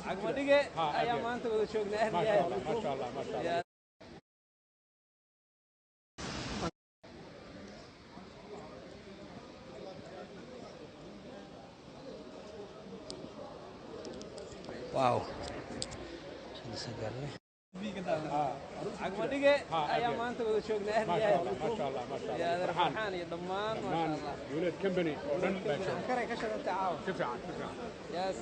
Cagmadhige ayaa maanta wada joognaa, aad iyo aad. Maasha Allah, maasha Allah. Wow. Cagmadhige ayaa maanta wada joognaa, aad iyo aad. Maasha Allah, maasha Ya Allah. adeer Farxaan iyo dhammaan, maasha Allah. Dowlad company oo dhan baa jooga. Ankaray ka shadantay caawa. Si fiican, si fiican. Yes.